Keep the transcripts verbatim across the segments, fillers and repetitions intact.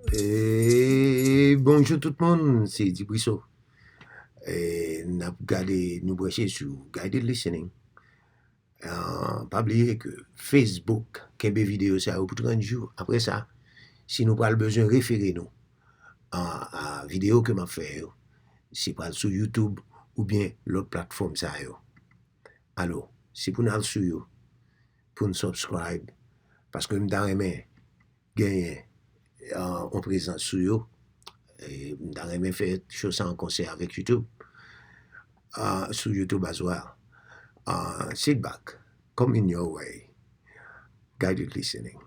E bonjou tout moun, se Dibriso. E n ap gade, nou branche sou Guided Listening. Ah, pa bliye ke Facebook kenbe videyo sa yo pou trant jou. Apre sa, si nou pral bezwen refere nou a, a videyo ke m ap fè yo, se pral sou YouTube oubyen lòt platfòm sa yo. Alò, se pou n al sou yo, pou n subscribe, paske m ta renmen genyen yon prezans sou yo. E m ta renmen fè show sa an konsè avèk YouTube. Ah, sou YouTube as well. Ah, sit back, come in your way. Guided listening.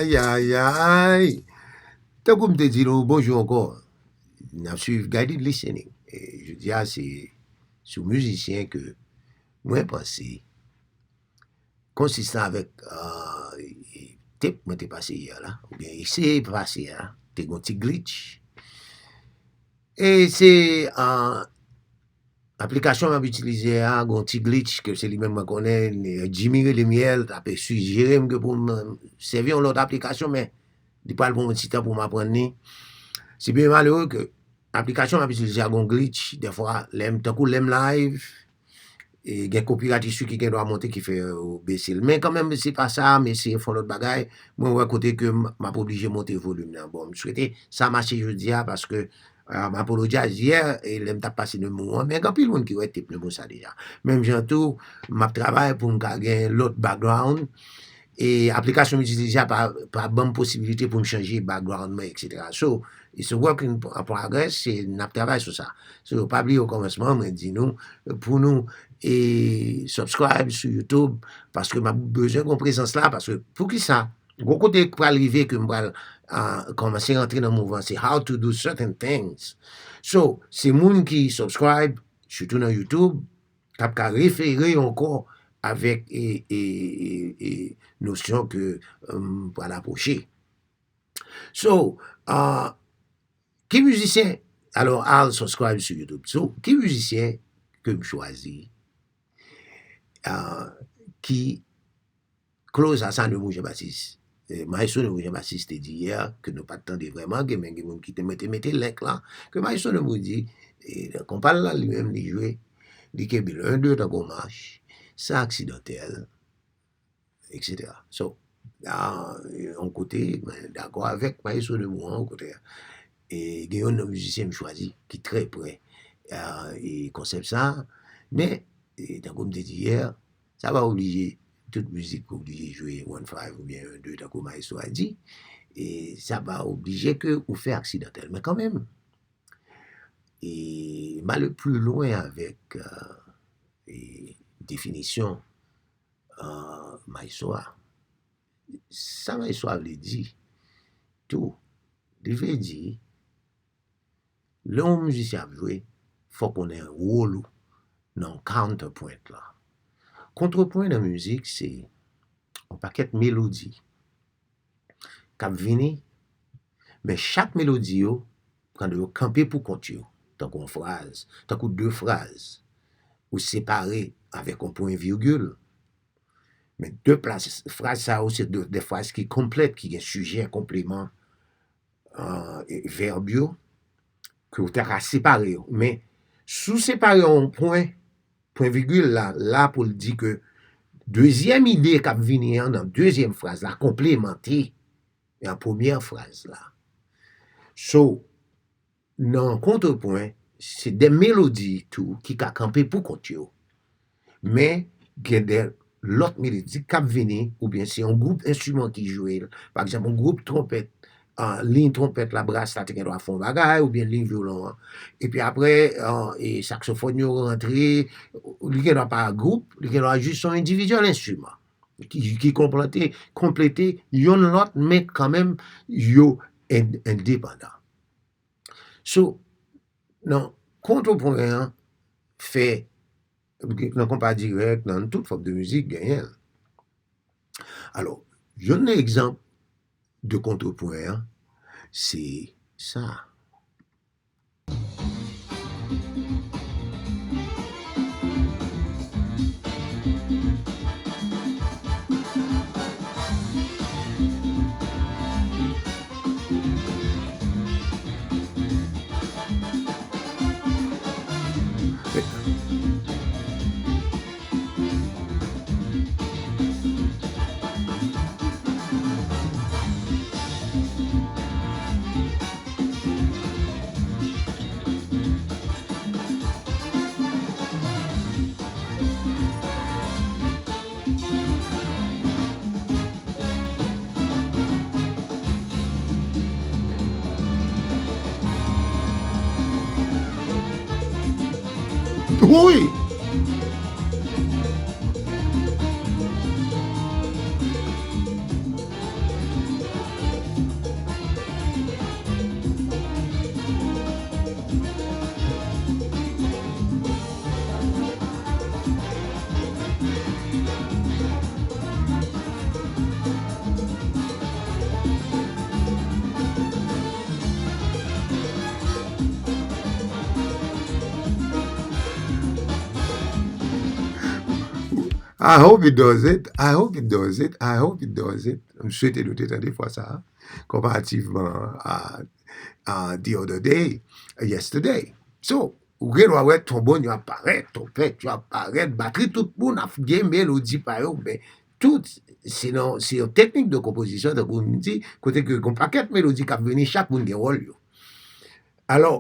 Ay, ay, ay. Tankou m te di nou, bonjou ankò. N ap swiv Guided Listening. E jodi a, se sou mizisyen ke mwen panse konsistan avèk, ah, tep mwen te pase yè la, oubyen eseye pase a, te gon ti glitch. E se, ah, aplikasyon m ap itilize a, gon ti glitch ke se li menm mwen konnen, Jimmy rele m yè, l t ap sijere m ke pou m sèvi yon lòt aplikasyon, men li pral pran yon ti tan pou m aprann li. Se byen malere ke aplikasyon m ap itilize a gon glitch, dèfwa, lè m, tankou lè m live, e gen copyright issue ki gen dwa monte ki fè yo bese l. Men kanmenm, se pa sa, m eseye fè yon lòt bagay. Mwen wè kote ke m, m ap oblije monte volim nan. Bon, m swete sa mache jodi a paske, ah, m apologize yè, e lè m t ap pase Neumou an, men gen anpil moun ki wè tep Neumou sa deja. Menm jan tou, m ap travay pou m ka gen lòt background. E aplikasyon m itilize a pa, pa ban m posibilite pou m chanje background mwen, et cetera. So, it's a work in progress, e n ap travay sou sa. So, pa bliye okòmansman, mwen di nou, pou nou, e subscribe sou YouTube, paske m ap bezwen gon prezans la, paske poukisa? Gon kote k pral rive ke m pral, ah, kòmanse rantre nan mouvman, se how to do certain things. So, se moun ki subscribe, sitou nan YouTube, k ap ka refere yo ankò avèk, e, e, e, e nosyon ke, um, m pral apwoche. So, ah, ki mizisyen? Alò, al subscribe sou YouTube. So, ki mizisyen ke m chwazi, ah, ki close a sa Neumou Jean Baptiste? Eh, Maestro Neumou Jean Baptiste te di yè ke nou pa t tande vrèman, gen, men gen moun ki te mete, mete link la, ke Maestro Neumou di, e, konpa l la, li menm, li jwe, li kenbe l, un, deux, tankou mach, sa aksidantèl, et cetera. So, ah, yon kote, mwen dakò avèk Maestro Neumou an, okontrè. E gen yon nan mizisyen m chwazi ki trè prè, ah, e konsèp sa, men, e, tankou m te di yè, sa pa oblije, tout mizik oblije jwe one five oubyen un, deux, tankou Maestro a di. E sa pa oblije ke ou fè aksidantèl. Men kanmenm, e m ale pli lwen avèk, euh, e definisyon, euh, Maestro a. Sa Maestro a vle di tou, li vle di, lè yon mizisyen ap jwe, fò w konnen wòl ou nan counterpoint la. Counterpoint nan mizik, se yon pakèt melodi k ap vini, men chak melodi yo, kanpe yo kanpe pou kont yo, tankou yon fraz, tankou de fraz, ou separe avèk yon pwen vigil. Men de plas, fraz sa yo, se de, de fraz ki konplèt, ki gen sijè, konpleman, euh, e vèb yo, ke w ta ka separe yo. Men, Si w separe yon pwen, pwen vigil la, la pou l di ke dezyèm ide k ap vini an nan dezyèm fraz la konplemante an premyè fraz la. So, nan kontrepwen, se de melodi tou ki ka kanpe pou kont yo. Men, gen de lòt melodi k ap vini, oubyen se yon gwoup enstriman ki jwe l. Pa egzanp, yon gwoup twonpèt, ah, liy twonpèt la, bras la te gen dwa fè yon bagay, oubyen liy vyolon an. Epi apre, ah, e saksofòn yo rantre, li gen dwa pa gwoup, li gen dwa jis yon endividyèl enstriman ki, ki konplete, konplete yonn lòt, men kanmenm yo en-, endepandan. So, nan kontrepwen an, fè, nan konpa dirèk, nan tout fòm de mizik, genyen l. Alò, yonn nan egzanp de kontrepwen an, se sa. Wi! I hope it does it. I hope it does it. I hope it does it. M swete nou te tande fraz sa a, konparativman a, a the other day, yesterday. So, ou gen dwa wè twonbòn yo ap parèt, twonpèt yo ap parèt, batri, tout moun ap gen melodi pa yo, men tout se nan, se yon teknik de konpozisyon, tankou m di, kote ke gen yon pakèt melodi k ap vini, chak moun gen wòl yo. Alò,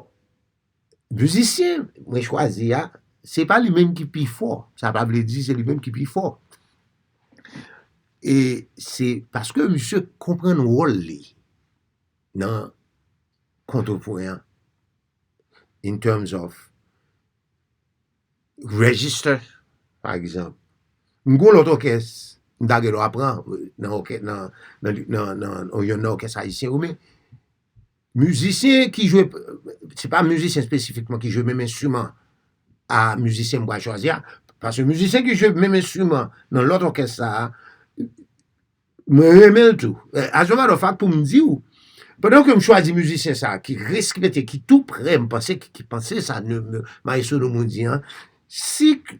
mizisyen mwen chwazi a, se pa li menm ki pi fò. Sa pa vle di se li menm ki pi fò. E se paske misye konprann wòl li nan kontrepwen an, in terms of register, pa egzanp. M gon lòt òkès, m ta gen dwa pran nan òkè-, nan, nan, nan, nan, nan yonn nan òkès ayisyen yo, men mizisyen ki jwe, se pa mizisyen espesifikman ki jwe menm enstriman a mizisyen m pral chwazi a, paske mizisyen ki jwe menm enstriman nan lòt òkès sa a, mwen renmen l tou. Eh, as a matter of fact, pou m di w, pandan ke m chwazi mizisyen sa a, ki respekte, ki tou prè, m panse, ki, ki panse sa, ne, ne, Maestro Nomoudi an, si k-,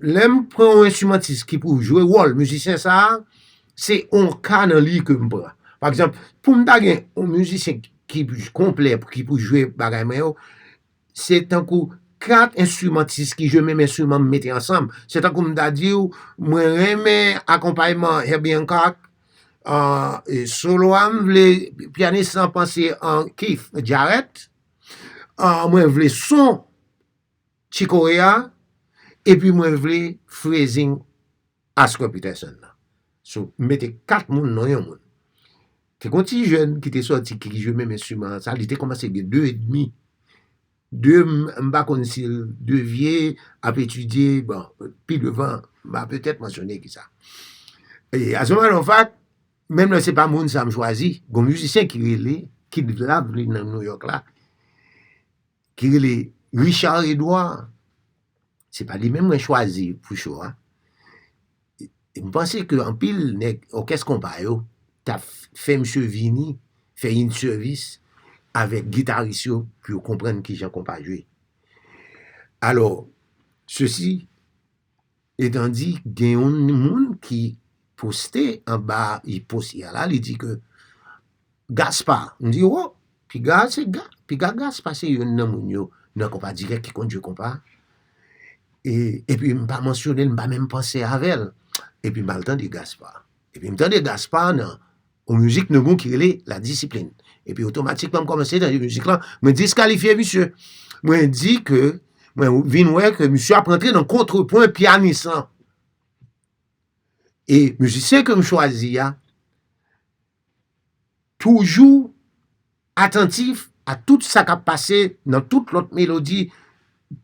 lè m pran yon enstrimantis ki pou jwe wòl mizisyen sa a, se yon ka nan li ke m pran. Pa egzanp, pou m ta gen yon mizisyen ki konplè, ki pou jwe bagay mwen yo, se tankou kat enstrimantis ki jwe menm enstriman m mete ansanm. Se tankou m ta di w, mwen renmen akonpayman Herbie Hancock, ah, e solo a, m vle pyanis lan panse an Keith Jarrett, ah, mwen vle son Chick Corea, epi mwen vle phrasing Oscar Peterson nan. So, m mete kat moun non yon moun. Te gon ti jèn ki te sòti ki, ki jwe menm enstriman sa, li te kòmanse gen de edmi. De, m, m pa konn si l de vye, ap etidye, bon, pi devan, m a petèt mansyone kisa. E, as a matter of fact, menm lè se pa moun sa m chwazi, gon mizisyen ki rele, ki la vle nan New York la, ki rele Richard Edouard. Se pa li menm mwen chwazi pou cho a. E m panse ke anpil nèg òkès konpa yo t ap fè misye vini, fè in sèvis avèk gitaris yo pou yo konprann kijan konpa jwe. Alò, sesi etan di, gen yon moun ki poste anba, li poste a la, li di ke Gaspard, m di, o, piga se Ga-, piga Gaspard se youn nan moun yo nan Konpa Dirèk ki konn jwe konpa. E, epi m pa mansyone l, m pa menm panse avè l. Epi m al tande Gaspard. Epi m tande Gaspard nan yon mizik Negroun ki rele La Discipline. Epi otomatikman m kòmanse tande mizik lan, mwen diskalifye misye. Mwen di ke, mwen vin wè ke misye ap rantre nan kontrepwen pyanis lan. E mizisyen ke m chwazi a, toujou atantif a tout sa k ap pase nan tout lòt melodi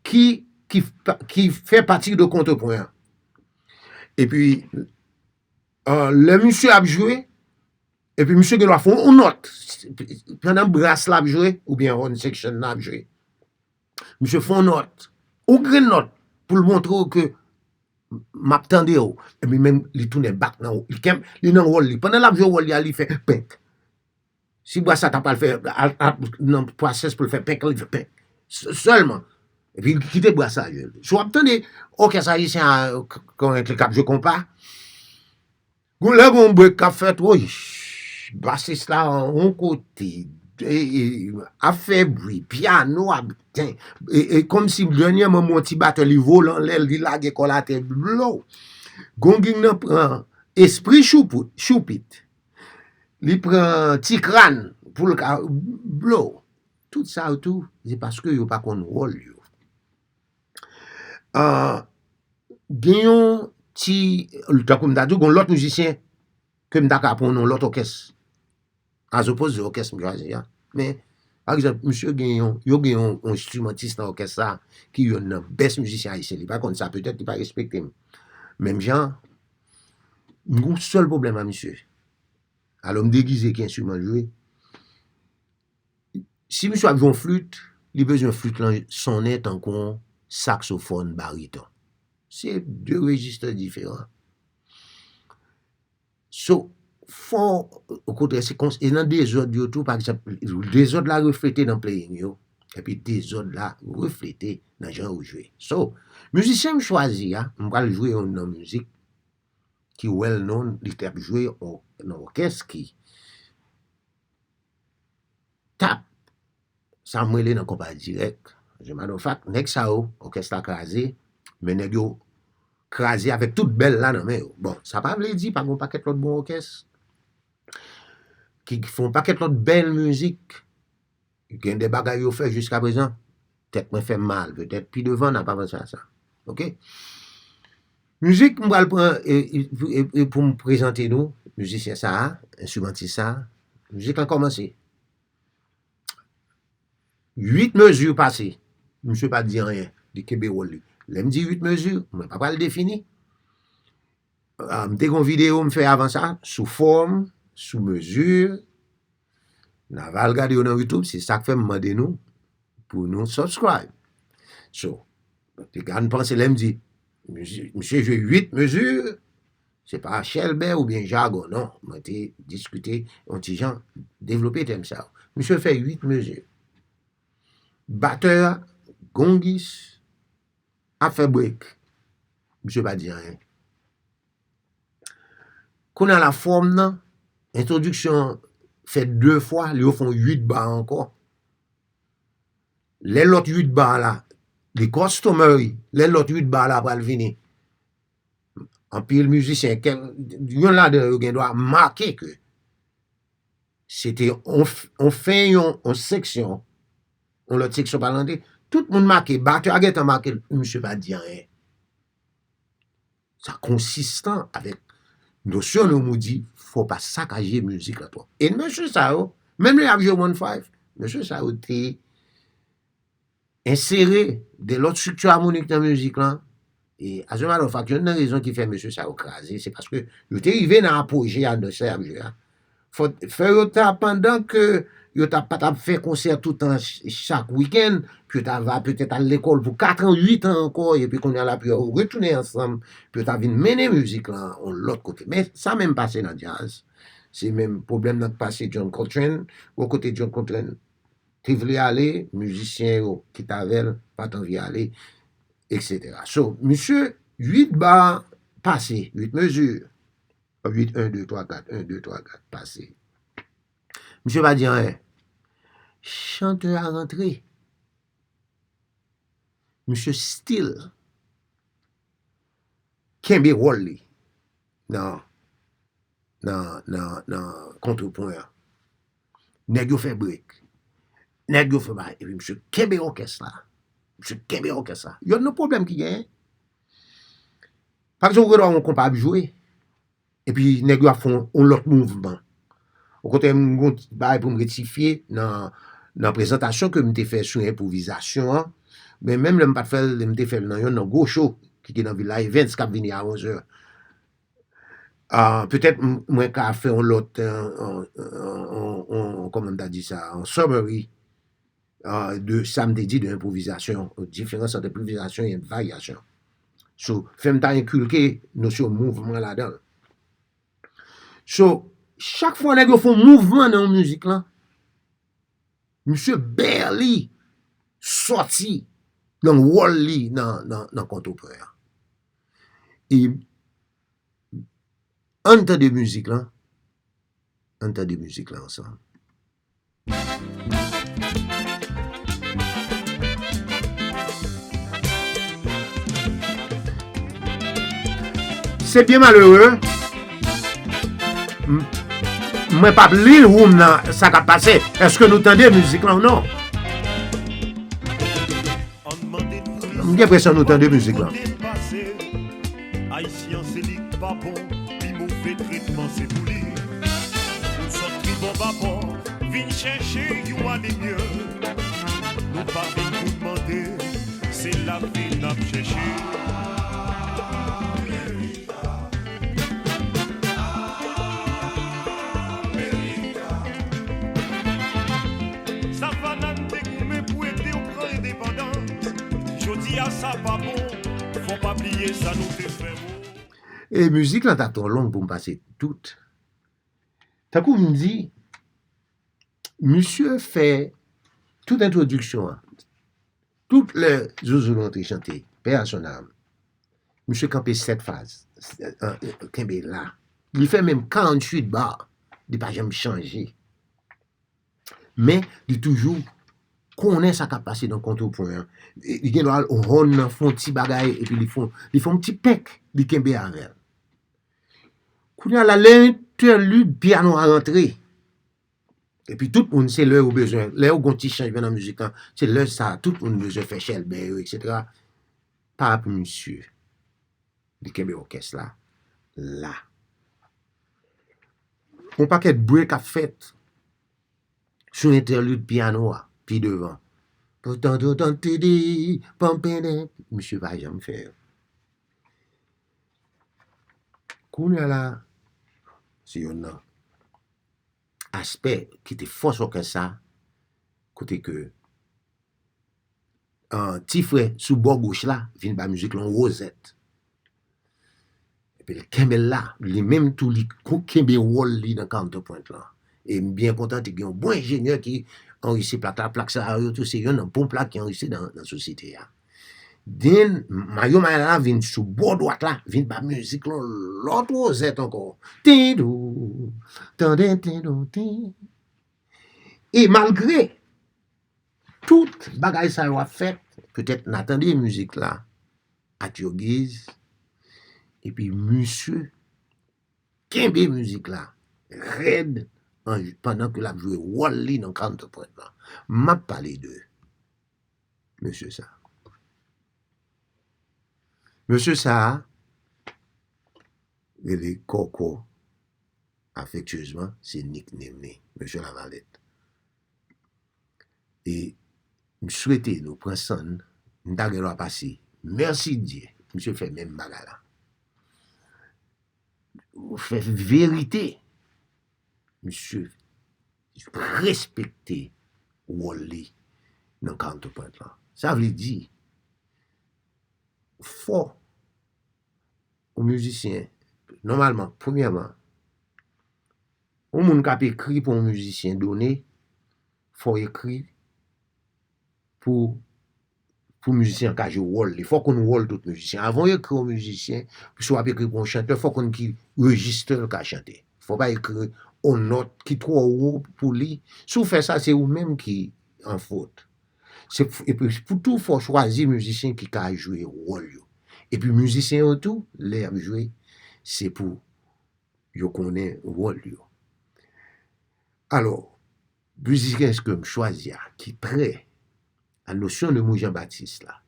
ki, ki, ki fè pati de kontrepwen an. Epi, euh, lè misye ap jwe, epi misye gen dwa fè yon nòt, pandan bras la ap jwe, oubyen horn section la ap jwe. Misye fè yon nòt, yon grenn nòt, pou l montre w ke m ap tande w. Epi menm li tounen bak nan, li kenb, li nan wòl li. Pandan l ap jwe wòl li a, li fè penk. Si bras la ta pral fè, al, al, nan pwosès pou l fè penk, li fè penk. S-, sèlman. Epi li kite bras la jwe. Si w ap tande òkès ayisyen a, k-, k-, k ap jwe konpa, gon lè gon break k ap fèt, woy, basis la yon kote, e, e, ap fè bri, pyano ap ten, e, e, kòmsi dènyèman m wè yon ti batè li vole anlè, li lage kò l atè, blow. Gon grenn nan pran espri choupit, choupit. Li pran ti kràn pou l ka blow. Tout sa yo tou, se paske yo pa konn wòl yo. Ah, gen yon ti, tankou m ta di w, gen yon lòt mizisyen ke m ta ka pran nan yon lòt òkès. Azopoze òkès m chwazi a. Men, pa egzanp, misye gen yon, yo gen yon, yon enstrimantis nan òkès sa a, ki youn nan bèst mizisyen ayisyen. Li pa konn sa, petèt li pa respekte m. Menm jan, m gen yon sèl pwoblèm a misye. Alò, m degize ki enstriman l jwe. Si misye ap jwe yon flit, li bezwen flit lan sonnen tankou yon saksofòn bariton. Se de rejistè diferan. So, fò, okontrè, se kon, e nan dezòd yo tou, pa egzanp, dezòd la reflete nan playing yo, epi dezòd la reflete nan jan yo jwe. So, mizisyen m chwazi a, m pral jwe yon nan mizik ki well known, li t ap jwe nan òkès ki t ap, sa m rele nan konpa dirèk. As a matter of fact, nèg sa yo, òkès la kraze, men nèg yo kraze avèk tout bèl la nan men yo. Bon, sa pa vle di pa gen yon pakèt lòt bon òkès ki, ki fè yon pakèt lòt bèl mizik. Gen de bagay yo fè jiska prezan, tèt mwen fè m mal. Petèt pi devan, n ap avanse a sa. Oke? Mizik m pral pran, e, e, e, e pou m prezante nou, mizisyen sa a, enstrimantis sa a, mizik lan kòmanse. Uit mezi pase, misye pa di anyen, li kenbe wòl li. Lè m di uit mezi, mwen pa pral defini. Ah, m te gen yon videyo m fè avan sa, sou fòm, sou mezi. N a va al gade yo nan YouTube, se sa k fè m mande nou pou nou subscribe. So, te ka n panse lè m di, misye, misye jwe uit mezi, se pa chèlbè oubyen jagon, non. Mwen te diskite yon ti jan, devlope tèm sa yo. Misye fè uit mezi. Batè a, gongis, ap fè break. Misye pa di anyen. Kounye a la fòm nan, entwodiksyon an fè de fwa, li ofri w uit ba ankò. Lè lòt uit ba la, li customary, lè lòt uit ba la pral vini. Anpil mizisyen, kèk, youn ladan yo gen dwa make ke se te on, on fen, yon, on seksyon, on lòt seksyon pral rantre. Tout moun make, batè a gentan make l, misye pa di anyen. Sa konsistan avèk nosyon nou, nou di, fò pa sakaje mizik la twòp. E mesye sa yo, menm lè y ap jwe one five, mesye sa yo te ensere de lòt estrikti amonik nan mizik lan. E as a matter of fact, youn nan rezon ki fè mesye sa yo kraze, se paske yo te rive nan apoje a nan sa y ap jwe a. Fò, fò yo ta, pandan ke yo ta pa t ap fè konsè toutan ch-, chak wikenn, pou yo ta va petèt al lekòl pou kat an, uit an ankò, epi kounye a la pou yo retounen ansanm, pou yo ta vin mennen mizik lan yon lòt kote. Men sa menm pase nan djaz. Se menm pwoblèm nan k pase John Coltrane, yon kote John Coltrane te vle ale, mizisyen yo ki t avè l pa t anvi ale, etsetera. So, misye, uit ba pase, uit mezi, uit, en, de, twa, kat, en, de, twa, kat, pase. Misye pa di anyen. Chantè a rantre. Misye still kenbe wòl li nan, nan, nan, nan kontrepwen an. Nèg yo fè brek. Nèg yo fè bagay. Epi misye kenbe òkès la. Misye kenbe òkès la. Youn nan pwoblèm ki genyen. Pa egzanp, ou gen dwa wè yon konpa ap jwe. Epi nèg yo ap fè yon, yon lòt mouvman. Okontrè, m gen yon ti bagay pou m rektifye nan, nan prezantasyon ke m te fè sou enpwovizasyon an. Men menm lè m pa t fè l, m te fè l nan youn nan gwo cho ki te nan Villa Events k ap vini a onz è. Ah, petèt m, mwen ka fè yon lòt, euh, euh, euh, euh, euh, kòman m ta di sa, yon summary, euh, de sa m te di de enpwovizasyon, diferans ant enpwovizasyon e varyasyon. So, fè m ta enkilke nosyon mouvman ladan l. So, chak fwa nèg yo fè yon mouvman nan yon mizik lan, misye barely sòti nan wòl li nan, nan, nan kontrepwen an. E ann tande mizik lan, ann tande mizik lan ansanm. Se byen malere. M-, mwen p ap li room nan sa k ap pase. Èske nou tande mizik lan ou non? M gen enpresyon nou tande mizik lan. Ayisyen se li k pa bon, pi move tretman se pou li. Ou sot Tribò Babò, vin chèche yon ane mye. Nou pa vin pou mande, se lavi n ap chèche. Savannah n te goumen pou ede w pran endepandans. Jodi a sa pa bon, fò pa bliye sa nou te fè. E mizik lan ta twò long pou m pase tout. Tankou m di, misye fè tout entwodiksyon an. Tout lè Zouzoul rantre chante, paix à son âme, misye kanpe sèt faz, kenbe la. Li fè menm karanntuit ba, li pa janm chanje. Men, li toujou konnen sa k ap pase nan kontrepwen an. E, li gen dwa al hòn nan fè yon ti bagay, epi li fè, li fè yon ti penk, li kenbe avè l. Kounye a la, lè entèlid pyano a rantre, epi tout moun, se lè yo bezwen, lè yo gon ti chanjman nan mizik lan, se lè sa a, tout moun bezwen fè chèlbè yo, etsetera. Pa pou misye. Li kenbe òkès la, la. Yon pakèt break ap fèt sou entèlid pyano a, pi devan. Pou tan, tan, tan, tidi, pam, penden, misye pa janm fè yo. Kounye a la, se youn nan aspè ki te fòs òkès sa, kote ke, ah, ti frè sou bò goch la vin ba mizik lan yon wozèt. Epi l kenbe l la, li menm tou li kou-, kenbe wòl li nan counterpoint lan. E m byen kontan te gen yon bon enjenyè ki anrejistre plak la. Plak sa yo tou se youn nan bon plak ki anrejistre nan, nan sosyete a. Then, Mayo Mayala vin sou bò dwat la, vin ba mizik lan lòt wozèt ankò. Tindou, tande tindou, tin. E malgre tout bagay sa yo ap fèt, petèt n a tande mizik la, at your ease, epi misye kenbe mizik la rèd an, pandan ke l ap jwe wòl li nan counterpoint lan. M ap pale de mesye sa. Mesye sa a rele Kòkò, afektyezman, se nickname li, mesye Lavalèt. E m swete nou pran san n, m ta gen dwa pase, mèsidye, misye fè menm bagay la. Fè verite, misye respekte wòl li nan counterpoint lan. Sa vle di, fò yon mizisyen, nòmalman, premyèman, yon moun k ap ekri pou yon mizisyen done, fò w ekri pou, pou mizisyen an ka jwe wòl li. Fò w konn wòl tout mizisyen. Avan w ekri yon mizisyen, si w ap ekri pou yon chantè, fò w konn ki rejis l ka chante. Fò w pa ekri yon nòt ki twò wo pou li. Si w fè sa, se ou menm ki an fot. Se pou tou fò chwazi mizisyen ki ka jwe wòl yo. Epi mizisyen yo tou, lè y ap jwe, se pou yo konnen wòl yo. Alò, mizisyen ke m chwazi a, ki prè a nosyon de mo Jean Baptiste la,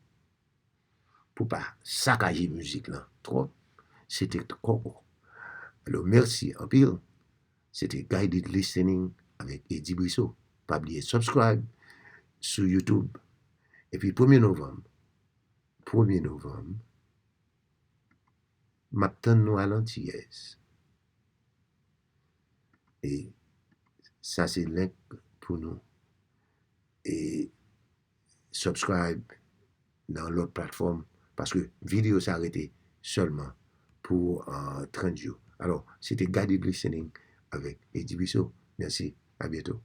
pou pa sakaje mizik lan twòp, se te Kòkò. Alò, mèsi anpil. Se te Guided Listening avèk Eddy Brissot. Pa bliye subscribe sou YouTube. Epi premye novanm, premye novanm, m ap tann nou a Lantiyès. E sa se link pou nou. E subscribe nan lòt platfòm, paske videyo sa rete sèlman pou uh, trant jou. Alò, se te Guided Listening avèk Eddy Brissot. Mèsi, a byento.